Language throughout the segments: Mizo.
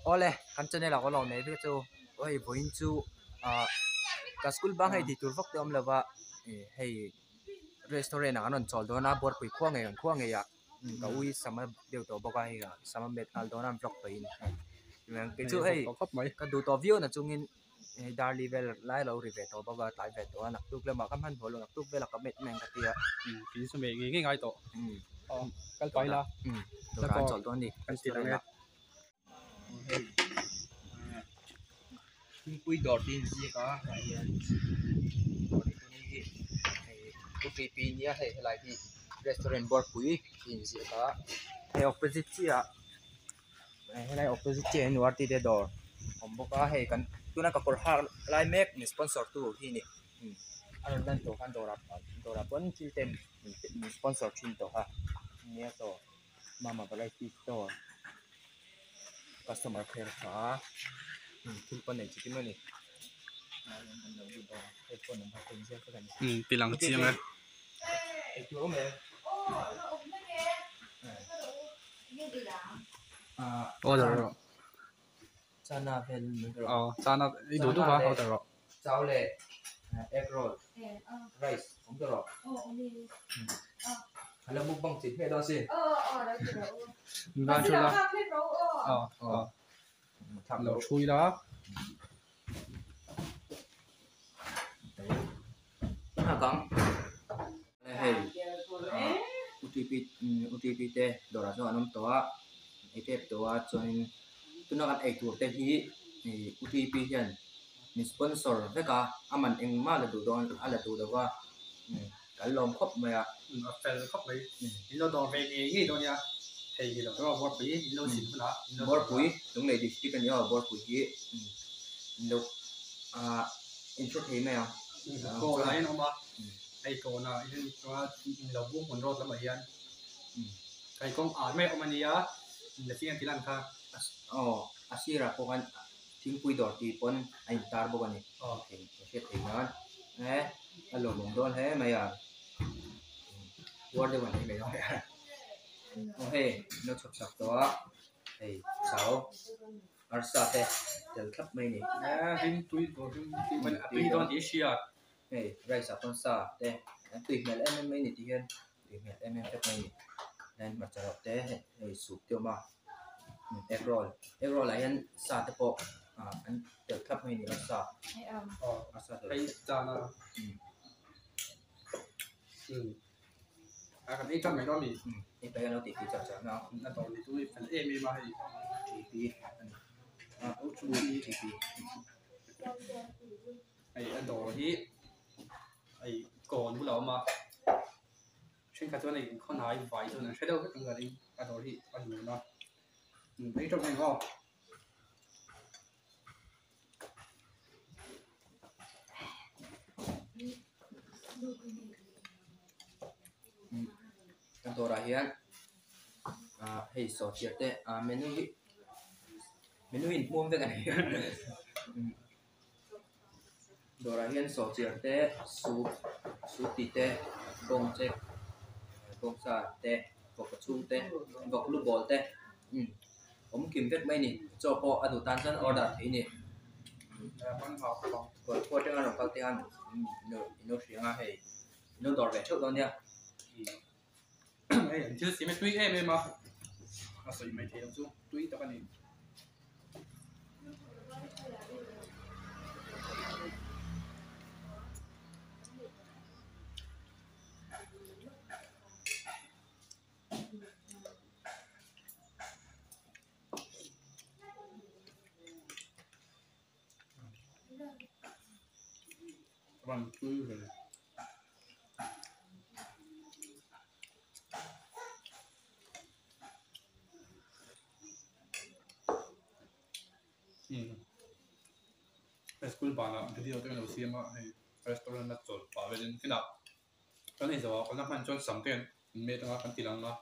Awle kan channel ah ka lo nei vek chu aw hei vawiin chu ah ka school bang hei tih tur vak te a awm lo va ih hei restaurant ah kan rawn chawl dawn a buarpui khua ngei ang khua ngei ah ka ui sam a deuh tawh bawk a hei ah sam a met nghal dawn a an vlog pahin kei chu hei ka duh tawh viau na chungin hei darli vel lai a lo ri ve tawh bawk a tlai ve tawh a naktuk lamah ka hmanhmawh lo naktuk velah ka met mai ang ka ti a. Kei chu meh ngei ngei ngai tawh aw kal pai la dawrah an chawlh dawn a ni restaurant ah. Thingpui dawr te inziak a tlaiah hian dawr nei tu ni hi hei U P P nia hei helai hi restaurant buarpui tih inziak a hei opposite chiah ah helai opposite chiah ah hian U R T te dawr a awm bawk a hei kan tuna ka kawr hak lai mek min sponsor tu hi a ni a rawn lan tawh khan dawrah dawrah pawn thil te min sponsor thin tawh a nia saw. Mama variety store customer care tha a thil pawn nei chi kim a ni ti lang chiang e eitur awm em order rawh chana vel aw chana i duh duh a order rawh chau leh egg roll rice awm tawh rawh a la mukbang chi hmeh dawn sin ban thu la aw aw lo thui la kang hei utp utp te dawrah chuan an awm tawh a ei tep tawh a chuanin tuna kan eitur te hi utp hian min sponsor vek a a man engmah la duh dawn a la duh lo va kan lawm khawp mai a. A fel khawp mai in lo dawr ve ngei ngei dawn nia thei hi lo dawr a Buarpui in lo zin hunah in lo dawr Buarpui Lunglei district a ni aw Buarpui hi in lo ah in hre thei mai ang. Kawnah hian a awm a hei kawnah hian in lo bung hmun road lamah hian hei kawng ar mai a awm a nia in la chiang tih lan kha. Aw a sirah pawh khan Thingpui dawr tih pawn a intar bawk a ni. Thei ka hriat theih nan e a lawmawm dawn hle mai a puar deuh an ei mai dawn aw hei an lo chhawp chak tawh a hei chau arsa te tel thlap mai a ni. Hei rice ah pawn sa te an tui hmel em em mai a ni tih hian tui hmel em em vek mai a ni chuan hmarcha rawh te hei soup te a awm a. Egg roll egg roll ah hian sa te pawh ah an telh thlap mai a ni arsa arsa telh hei paih a lo tih tih chak chak na T P a ni T P hei a dawr hi hei kawn bulah a awm a. Thenkhat chuan hei khawnhai vai chuan an hre deuh vek ang ka ring a dawr hi a lun a ei tawp mai ang aw. Kan dawrah hian ah hei sawhchiar te ah menu hi menu hi inhmuam vek a ni Dawrah hian sawhchiar te soup soup tih te bawng che bawngsa te vawkpa chhung te vawk lu bawl te umm awm kim vek mai a ni chaw pawh a duh tan chuan order theih a ni khualkhua atanga rawn kal te hian in lo hria ang a hei in lo dawr ve theuh dawn nia. Hei an thil siam hi tui em em a a sawi mai thei ang chu tui tak a ni. Rawn tui ve. Hei school banah video te kan lo siam a hei restaurant a chawlh pah velin kinah kan ei zawh ah kan la hman chuan sam te an met anga kan ti lang a.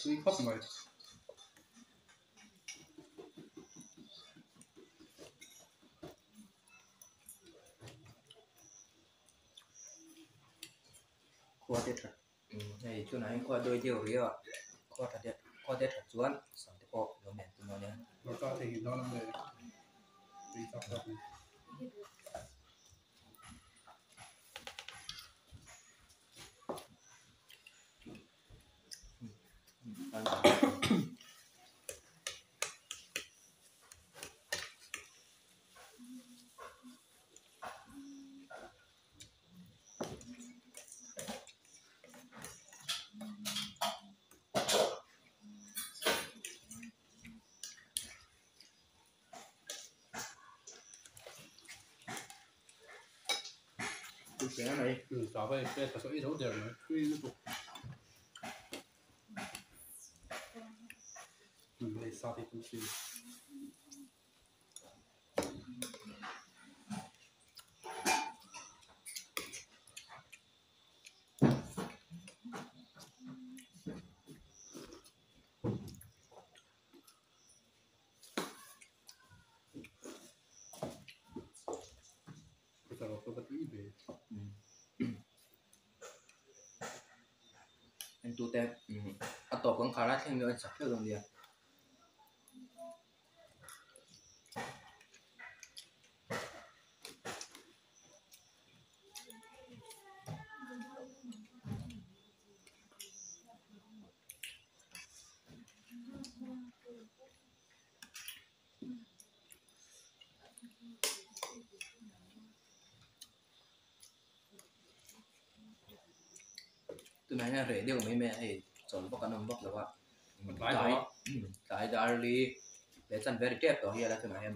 Tui khawp mai. Khua te that hei tunah hian khua dawi deuh riau a khua tha te khua te that chuan sam te pawh lo men tum a nia. Lawrka thei dawn ang le tui tak tak a ni. Tute a tawp kan khar a thleng deuh a chak hleuh dawn nia. Tunah hian reh deuh mai mai a hei chawl vak an awm vak lo a tlai tlai dar li leh chan vel tep tawh hian a tunah hian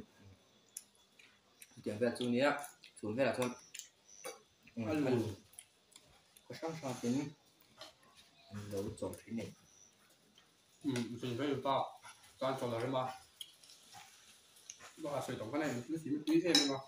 chutiang vel chu nia chhun velah chuan khaw hrang hrang ten an lo chawl thin a ni. Chhun vel pa chuan chawl a rem a bakah sawi tawng khan a in tui em em a.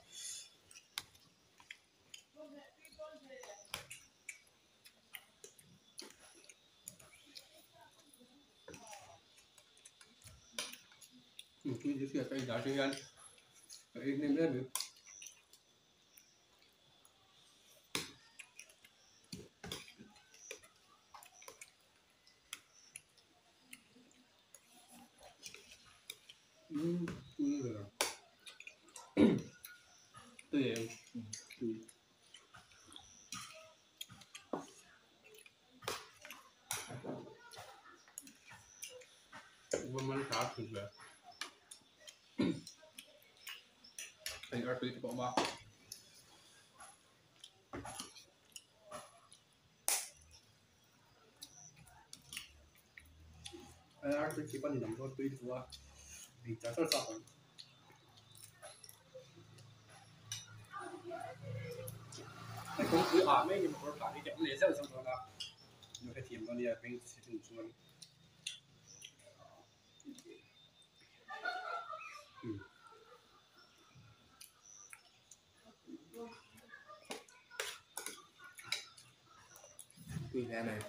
Tui hle mai.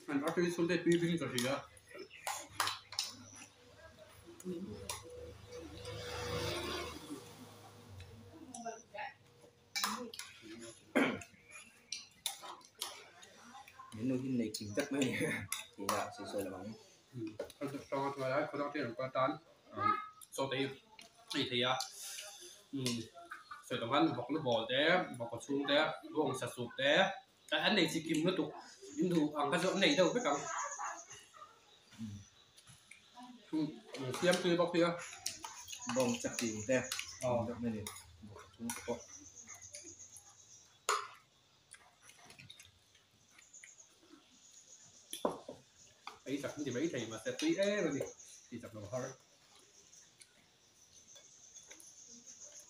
An artui chhung te tui ving ka hria. Min nu hi nei kim vek mai a ni tih a sawi sawi lo ang. Chaw te hi ei thei a sawi tawh khan vawk lu bawl te vawk kaw chhung te bawng sa sup te an nei chi kim lutuk in duh ang kha chu an nei deuh vek ang siam tui bawk hi a bawng chak kim te vek mai a ni vawk kaw chhung te pawh. Ei chak an ti mai thei mahse tui em a ni tih chak lo har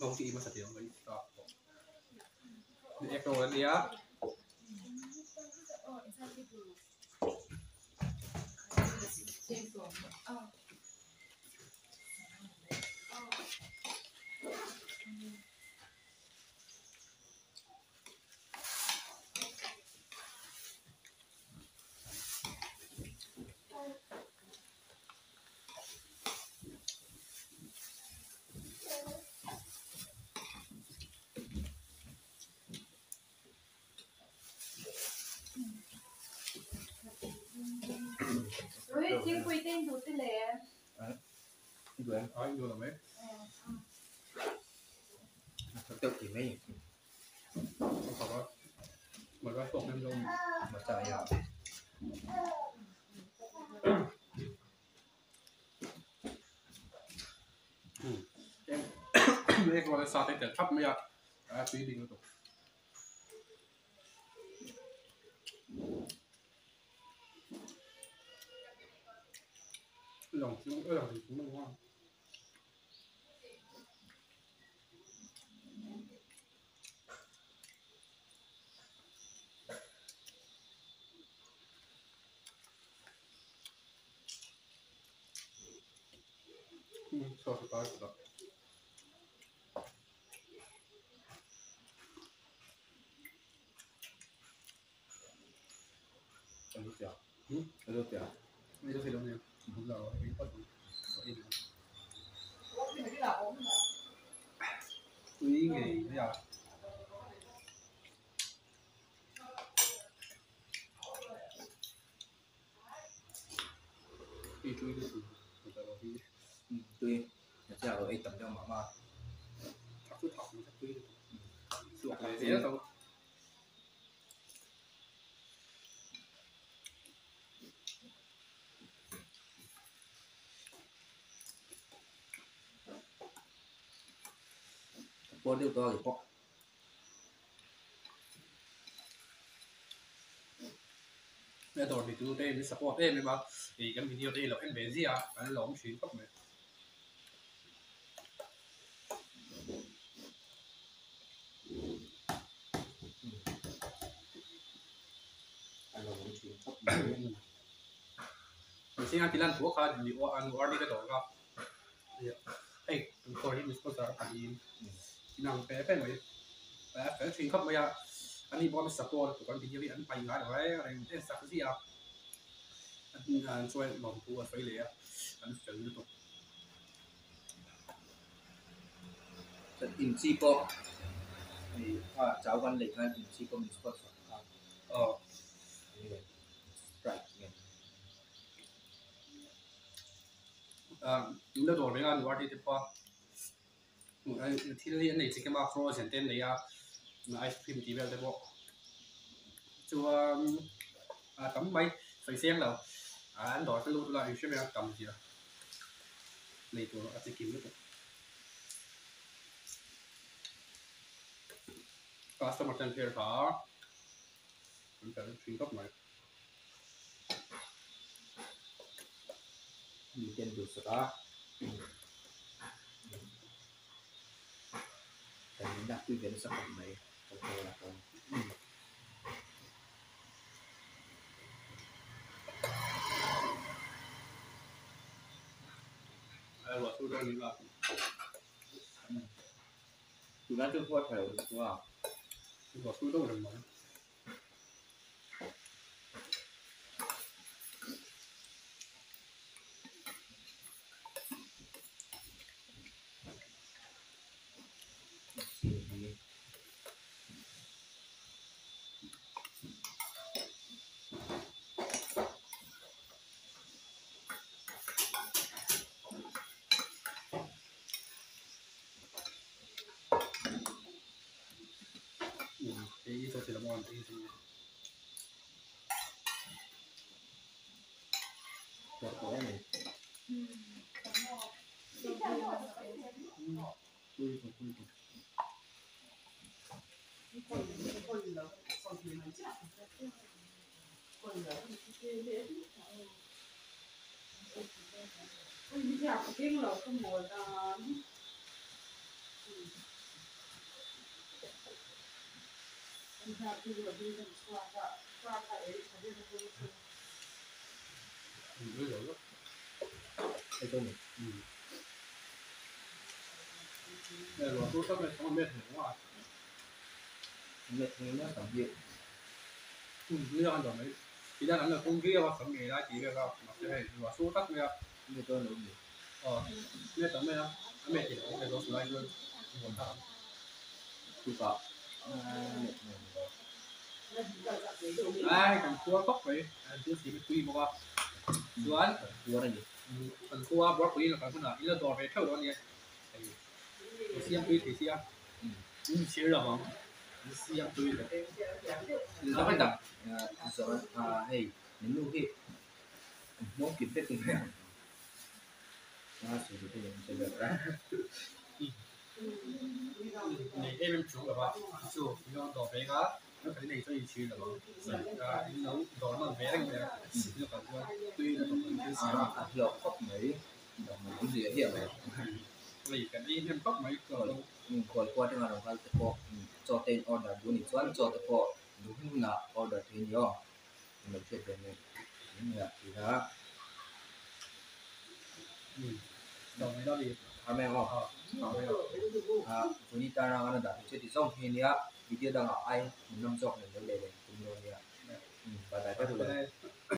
lawng tih hmasa tih ang mai ta ek roll a nia. Ai, kan khuar khawp mai, an thil si hi tui bawk a. Chuan Kan khuar a ni. Kan khua Buarpui lakah hmunah in la dawr ve theuh dawn a nia. Hei i siam tui thei sia in chhir lo ang in siam tui lo. Zawng tak zawng hei menu hi an hmawng kip vek mai ang. Nei em em chung lova chu in lo dawr ve kha kan khat in ei chuan in chhir lo ang in lo dawr nawn ve reng mai a in lo kal chuan tui lutuk an thil siam a. A hlawk khawp mai dawr awm zia hiah mai. Hei kan ei hnem khawp mai chaw chu. Khual khua atanga rawn kal te pawh chaw te in order duh a nih chuan chaw te pawh duh hun hunah order thei a ni aw. Lo hriat ve mai nia tih a. Vunita ranga na dah chu ti zawng hi ania video dangah ai hmuhnawm zawk nen lo leh leh tum dawn nia. Bye bye vek ula.